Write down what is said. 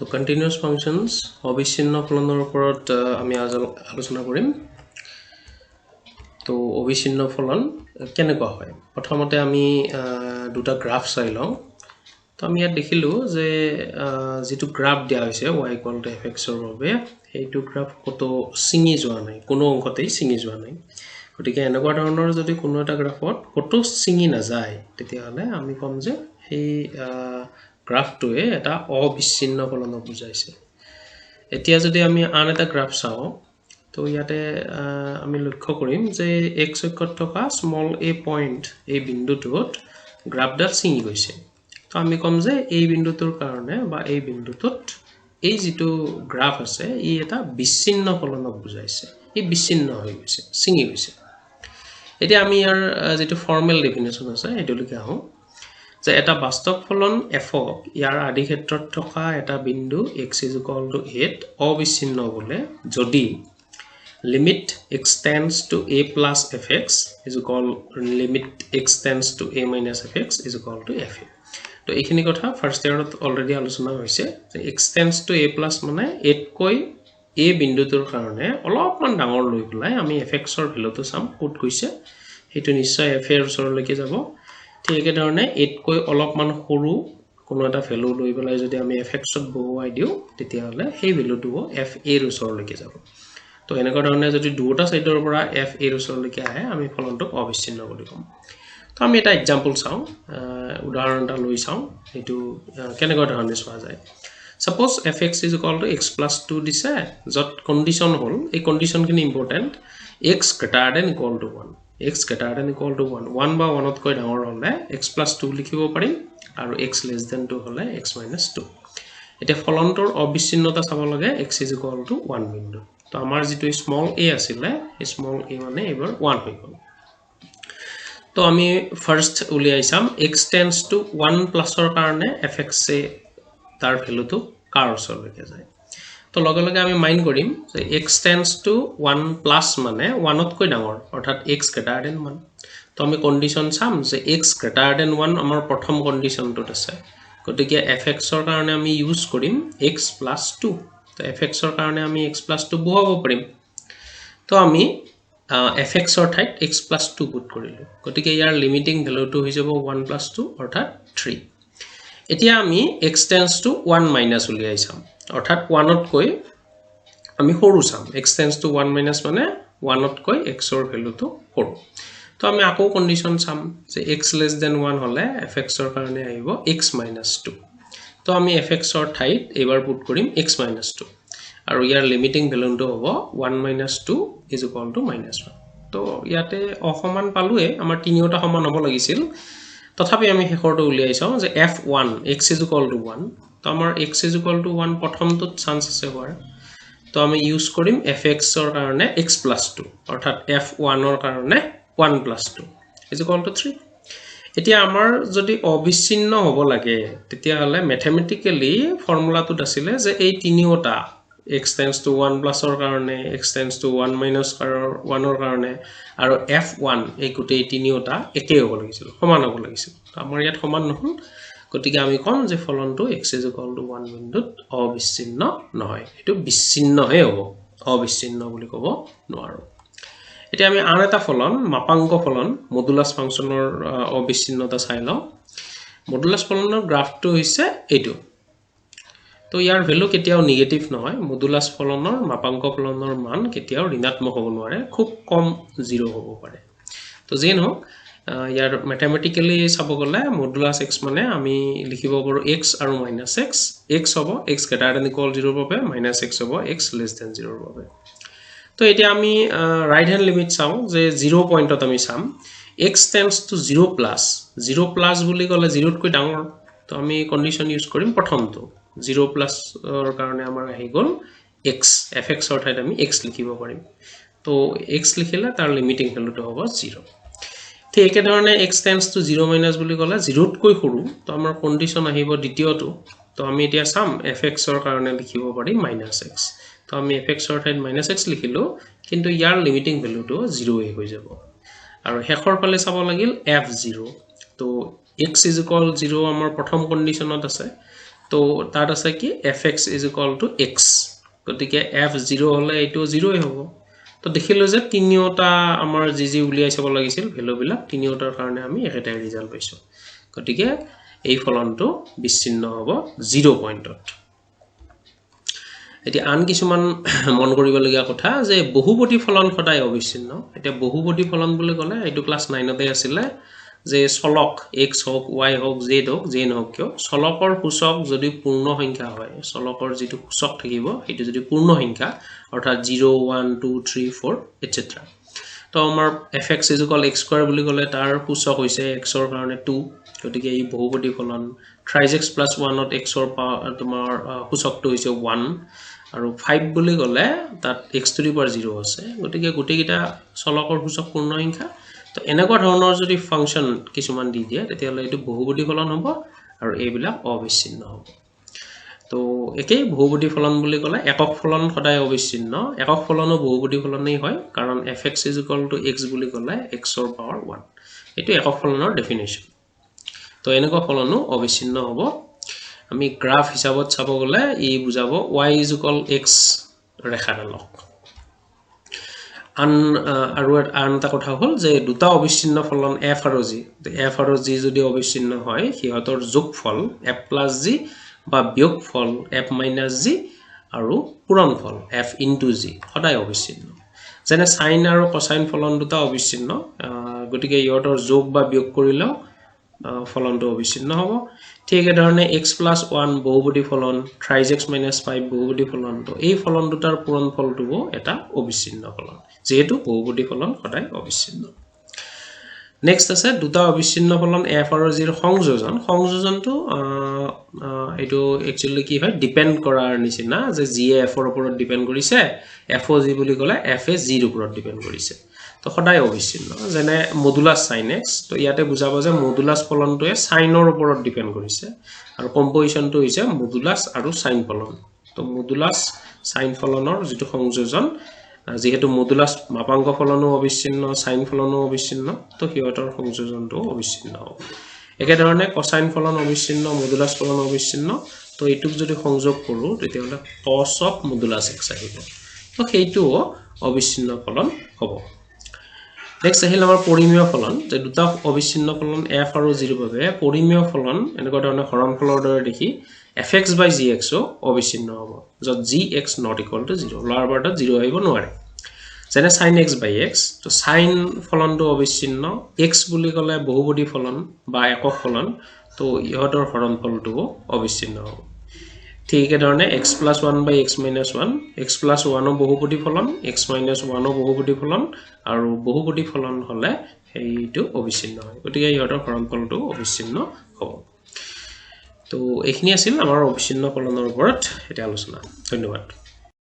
তো continuous functions, অবিচ্ছিন্ন ফলনৰ ওপৰত আমি আজি আলোচনা কৰিম। তো অবিচ্ছিন্ন ফলন কেনেকুৱা হয়? প্ৰথমতে আমি দুটা গ্ৰাফ চাই লওঁ। তো আমি ইয়াত দেখিলোঁ যে যিটো গ্ৰাফ দিয়া হৈছে why equal to F এক্সৰ বাবে, সেইটো গ্ৰাফ ক'তো ছিঙি যোৱা নাই, কোনো অংশতেই ছিঙি যোৱা নাই। গতিকে এনেকুৱা ধৰণৰ যদি কোনো এটা গ্ৰাফত ক'তো ছিঙি নাযায়, তেতিয়াহ'লে আমি ক'ম যে সেই গ্ৰাফটোৱে এটা অবিচ্ছিন্ন ফলনক বুজাইছে। এতিয়া যদি আমি আন এটা গ্ৰাফ চাওঁ, তো ইয়াতে আমি লক্ষ্য কৰিম যে এক্স অক্ষত থকা স্মল এ পইণ্ট, এই বিন্দুটোত গ্ৰাফডাল ছিঙি গৈছে। তো আমি ক'ম যে এই বিন্দুটোৰ কাৰণে বা এই বিন্দুটোত এই যিটো গ্ৰাফ আছে, ই এটা বিচ্ছিন্ন ফলনক বুজাইছে, ই বিচ্ছিন্ন হৈ গৈছে, ছিঙি গৈছে। এতিয়া আমি ইয়াৰ যিটো ফৰ্মেল ডেফিনেশ্যন আছে, সেইটোলৈকে আহোঁ যে এটা বাস্তৱ ফলন এফক ইয়াৰ আদি ক্ষেত্ৰত থকা এটা বিন্দু এক্স is equal to এত অবিচ্ছিন্ন বোলে যদি limit x tends to a plus F x is equal limit x tends to a minus F x is equal to F এ। তো এইখিনি কথা ফাৰ্ষ্ট ইয়াৰত অলৰেডি আলোচনা হৈছে যে x tends to A plus মানে এতকৈ এ বিন্দুটোৰ কাৰণে অলপমান ডাঙৰ লৈ পেলাই আমি এফ এক্সৰ ভেলুটো চাম ক'ত গৈছে, সেইটো নিশ্চয় এফ এৰ ওচৰলৈকে যাব। ঠিক একেধৰণে এতকৈ অলপমান সৰু কোনো এটা ভেলু লৈ পেলাই যদি আমি এফ এক্সত বহুৱাই দিওঁ, তেতিয়াহ'লে সেই ভেলুটোও এফ এৰ ওচৰলৈকে যাব। তো এনেকুৱা ধৰণে যদি দুয়োটা ছাইডৰ পৰা এফ এৰ ওচৰলৈকে আহে, আমি ফলনটোক অবিচ্ছিন্ন বুলি ক'ম। তো আমি এটা এক্সাম্পল চাওঁ, উদাহৰণ এটা লৈ চাওঁ, সেইটো কেনেকুৱা ধৰণে চোৱা যায়। Suppose F x is equal to x plus two দিছে, য'ত কণ্ডিশ্যন হ'ল, এই কণ্ডিশ্যনখিনি important, x greater than equal to one. X greater than equal to one, one বা ওৱানতকৈ ডাঙৰ হ'লে এক্স প্লাছ টু লিখিব পাৰিম আৰু এক্স লেছ দেন টু হ'লে এক্স মাইনাছ টু। এতিয়া ফলনটোৰ অবিচ্ছিন্নতা চাব লাগে x is equal to one বিন্দু। তো আমাৰ যিটো স্মল এ আছিলে, সেই স্মল এ মানে এইবাৰ ওৱান হৈ গ'ল। তো আমি ফাৰ্ষ্ট উলিয়াই চাম এক্স টেন্স টু ওৱান প্লাছৰ কাৰণে এফ এক্সে তাৰ ভেলুটো কাৰ ওচৰলৈকে যায়। তো লগে লগে আমি মাইণ্ড কৰিম যে x tends to one plus মানে ওৱানতকৈ ডাঙৰ, অৰ্থাৎ এক্স গ্ৰেটাৰ দেন ওৱান। তো আমি কণ্ডিশ্যন চাম যে এক্স গ্ৰেটাৰ দেন ওৱান আমাৰ প্ৰথম কণ্ডিশ্যনটোত আছে, গতিকে এফ এক্সৰ কাৰণে আমি ইউজ কৰিম এক্স প্লাছ টু। তো এফ এক্সৰ কাৰণে আমি এক্স প্লাছ টু বহুৱাব পাৰিম। তো আমি এফ এক্সৰ ঠাইত এক্স প্লাছ টু পুট কৰিলোঁ, গতিকে ইয়াৰ লিমিটিং ভেলুটো হৈ যাব ওৱান প্লাছ টু, অৰ্থাৎ থ্ৰী। এতিয়া আমি x tends to one minus উলিয়াই চাম, অৰ্থাৎ ওৱানতকৈ আমি সৰু চাম। X tends to one minus মানে ওৱানতকৈ এক্সৰ ভেলুটো সৰু। তো আমি আকৌ কণ্ডিশ্যন চাম যে এক্স লেছ দেন ওৱান হ'লে এফ এক্সৰ কাৰণে আহিব এক্স মাইনাছ টু। তো আমি এফ এক্সৰ ঠাইত এইবাৰ পুট কৰিম এক্স মাইনাছ টু আৰু ইয়াৰ লিমিটিং ভেলুটো হ'ব one minus two is equal to minus one. তো ইয়াতে অসমান পালোৱে, আমাৰ তিনিওটা সমান হ'ব লাগিছিল। তথাপি আমি শেষৰটো উলিয়াই চাওঁ যে F one x is equal to one. তো আমাৰ x is equal to one প্ৰথমটোত চান্স আছে হোৱাৰ। তো আমি ইউজ কৰিম এফ এক্সৰ কাৰণে এক্স প্লাছ টু, অৰ্থাৎ এফ ওৱানৰ কাৰণে one plus two is equal to three. এতিয়া আমাৰ যদি অবিচ্ছিন্ন হ'ব লাগে, তেতিয়াহ'লে মেথেমেটিকেলি ফৰ্মুলাটোত আছিলে যে এই তিনিওটা এক্স টেন্স টু ওৱান প্লাছৰ কাৰণে, x tends to one minus ওৱানৰ কাৰণে আৰু এফ ওৱান, এই গোটেই তিনিওটা একেই হ'ব লাগিছিল, সমান হ'ব লাগিছিল। আমাৰ ইয়াত সমান নহ'ল, গতিকে আমি ক'ম যে ফলনটো x is equal to one বিন্দুত অবিচ্ছিন্ন নহয়, এইটো বিচ্ছিন্নহে হ'ব, অবিচ্ছিন্ন বুলি ক'ব নোৱাৰোঁ। এতিয়া আমি আন এটা ফলন, মাপাংক ফলন, মডুলাছ ফাংচনৰ অবিচ্ছিন্নতা চাই লওঁ। মডুলাছ ফলনৰ গ্ৰাফটো হৈছে এইটো। তো ইয়াৰ ভেলু কেতিয়াও নিগেটিভ নহয়। মডুলাছ ফলনৰ, মাপাংক ফলনৰ মান কেতিয়াও ঋণাত্মক হ'ব নোৱাৰে, খুব কম জিৰ' হ'ব পাৰে। তো যিয়ে নহওক, ইয়াৰ মেথেমেটিকেলি চাব গ'লে মডুলাছ এক্স মানে আমি লিখিব পাৰোঁ এক্স আৰু মাইনাছ এক্স। এক্স হ'ব এক্স গ্ৰেটাৰ দেন ইকুৱেল জিৰ'ৰ বাবে, মাইনাছ এক্স হ'ব এক্স লেছ দেন জিৰ'ৰ বাবে। তো এতিয়া আমি ৰাইট হেণ্ড লিমিট চাওঁ যে জিৰ' পইণ্টত আমি চাম x tends to zero' plus. Zero' plus বুলি ক'লে জিৰ'তকৈ ডাঙৰ। তো আমি কণ্ডিশ্যন ইউজ কৰিম প্ৰথমটো, জিৰ' প্লাছৰ কাৰণে আমাৰ আহি গ'ল এক্স, এফ এক্সৰ ঠাইত আমি এক্স লিখিব পাৰিম। তো এক্স লিখিলে তাৰ লিমিটিং ভেলুটো হ'ব জিৰ'। ঠিক একেধৰণে x tends to zero' minus বুলি ক'লে জিৰ'তকৈ সৰু। তো আমাৰ কণ্ডিশ্যন আহিব দ্বিতীয়টো। তো আমি এতিয়া চাম এফ এক্সৰ কাৰণে লিখিব পাৰিম মাইনাছ এক্স। তো আমি এফ এক্সৰ ঠাইত মাইনাছ এক্স লিখিলোঁ, কিন্তু ইয়াৰ লিমিটিং ভেলুটো জিৰ'য়ে হৈ যাব। আৰু শেষৰ ফালে চাব লাগিল এফ জিৰ'। তো এক্স is equal zero' আমাৰ প্ৰথম কণ্ডিশ্যনত আছে। তো তাত আছে কি f x is equal to x, গতিকে এফ জিৰ' হ'লে এইটো জিৰ'ই হ'ব। তো দেখিলোঁ যে তিনিওটা আমাৰ যি যি উলিয়াই চাব লাগিছিল ভেলুবিলাক, তিনিওটাৰ কাৰণে আমি একেটাই ৰিজাল্ট পাইছোঁ। গতিকে এই ফলনটো বিচ্ছিন্ন হ'ব জিৰ' পইণ্টত। এতিয়া আন কিছুমান মন কৰিবলগীয়া কথা যে বহুপদী ফলন সদায় অবিচ্ছিন্ন। এতিয়া বহুপদী ফলন বুলি ক'লে এইটো ক্লাছ 9তে আছিলে যে চলক এক্স হওক, ৱাই হওক, জেড হওক, যেই নহওক কিয়, চলকৰ সূচক যদি পূৰ্ণ সংখ্যা হয়, চলকৰ যিটো সূচক থাকিব সেইটো যদি পূৰ্ণ সংখ্যা, অৰ্থাৎ 0, 1, 2, 3, 4 এটচেট্ৰা। তো আমাৰ f x is equal x square বুলি ক'লে তাৰ সূচক হৈছে এক্সৰ কাৰণে 2, গতিকে এই বহুপদী ফলন। থ্ৰাইজ এক্স প্লাছ 1ত এক্সৰ তোমাৰ সূচকটো হৈছে 1, আৰু 5 বুলি ক'লে তাত এক্স টু the power 0 আছে, গতিকে গোটেইকেইটা চলকৰ সূচক পূৰ্ণ সংখ্যা। তো এনেকুৱা ধৰণৰ যদি ফাংচন কিছুমান দি দিয়ে তেতিয়াহ'লে এইটো বহুপদী ফলন হ'ব আৰু এইবিলাক অবিচ্ছিন্ন হ'ব। তো একেই বহুপদী ফলন বুলি ক'লে একক ফলন সদায় অবিচ্ছিন্ন, একক ফলনো বহুপদী ফলনেই হয়, কাৰণ f x is equal to x বুলি ক'লে এক্সৰ পাৱাৰ 1, এইটো একক ফলনৰ ডেফিনেশ্যন। তো এনেকুৱা ফলনো অবিচ্ছিন্ন হ'ব। আমি গ্ৰাফ হিচাপত চাব গ'লে ই বুজাব ৱাই is equal x ৰেখাডালক। আন আৰু আন এটা কথা হ'ল যে দুটা অবিচ্ছিন্ন ফলন এফ আৰু জি, এফ আৰু জি যদি অবিচ্ছিন্ন হয় সিহঁতৰ যোগফল এফ প্লাছ জি বা বিয়োগফল এফ মাইনাছ জি আৰু পূৰণফল এফ ইনটু জি সদায় অবিচ্ছিন্ন। যেনে চাইন আৰু কচাইন ফলন দুটা অবিচ্ছিন্ন, গতিকে ইহঁতৰ যোগ বা বিয়োগ কৰিলেও ফলনটো অবিচ্ছিন্ন হ'ব। ঠিক একেধৰণে এক্স প্লাছ 1 বহুপদী ফলন, থ্ৰাইজ এক্স মাইনাছ 5 বহুপদী ফলন, তো এই ফলন দুটাৰ পূৰণফলটোও এটা অবিচ্ছিন্ন ফলন, যিহেতু বহুপদী ফলন সদায় অবিচ্ছিন্ন। নেক্সট আছে দুটা অবিচ্ছিন্ন ফলন এফ আৰু জিৰ সংযোজন। সংযোজনটো এইটো একচুৱেলি কি হয়, ডিপেণ্ড কৰাৰ নিচিনা, যে জিয়ে এফৰ ওপৰত ডিপেণ্ড কৰিছে, এফ অ' জি বুলি ক'লে এফ এ জিৰ ওপৰত ডিপেণ্ড কৰিছে, তো সদায় অবিচ্ছিন্ন। যেনে মডুলাছ চাইন এক্স, তো ইয়াতে বুজাব যে মডুলাছ ফলনটোৱে চাইনৰ ওপৰত ডিপেণ্ড কৰিছে আৰু কম্পজিশ্যনটো হৈছে মডুলাছ আৰু চাইন ফলন। তো মডুলাছ চাইন ফলনৰ যিটো সংযোজন, যিহেতু মডুলাছ মাপাংক ফলনো অবিচ্ছিন্ন, চাইন ফলনো অবিচ্ছিন্ন, তো সিহঁতৰ সংযোজনটোও অবিচ্ছিন্ন হ'ব। একেধৰণে কচাইন ফলন অবিচ্ছিন্ন, মডুলাছ ফলন অবিচ্ছিন্ন, তো এইটোক যদি সংযোগ কৰোঁ তেতিয়াহ'লে কছ অফ মডুলাছ এক্স আহিব, তো সেইটোও অবিচ্ছিন্ন ফলন হ'ব। নেক্সট আহিল আমাৰ পৰিমেয় ফলন, যে দুটা অবিচ্ছিন্ন ফলন এফ আৰু জিৰ বাবে পৰিমেয় ফলন এনেকুৱা ধৰণে হৰণফলৰ দৰে দেখি এফ এক্স বাই জি এক্সো অবিচ্ছিন্ন হ'ব, য'ত g x not equal to 0, lower বাৰ্ডত 0 আহিব নোৱাৰে। যেনে চাইন এক্স বাই এক্স, তো চাইন ফলনটো অবিচ্ছিন্ন, এক্স বুলি ক'লে বহুপদী ফলন বা একক ফলন, তো ইহঁতৰ হৰণফলটোও অবিচ্ছিন্ন হ'ব। ঠিক একেধৰণে x plus 1 by x minus 1, x plus 1ও বহুপদী ফলন, এক্স মাইনাছ 1ও বহুপদী ফলন, আৰু বহুপদী ফলন হ'লে সেইটো অবিচ্ছিন্ন হয়, গতিকে ইহঁতৰ হৰণফলটো অবিচ্ছিন্ন হ'ব। তো এইখিনি আছিল আমাৰ অবিচ্ছিন্ন ফলনৰ ওপৰত এতিয়া আলোচনা। ধন্যবাদ।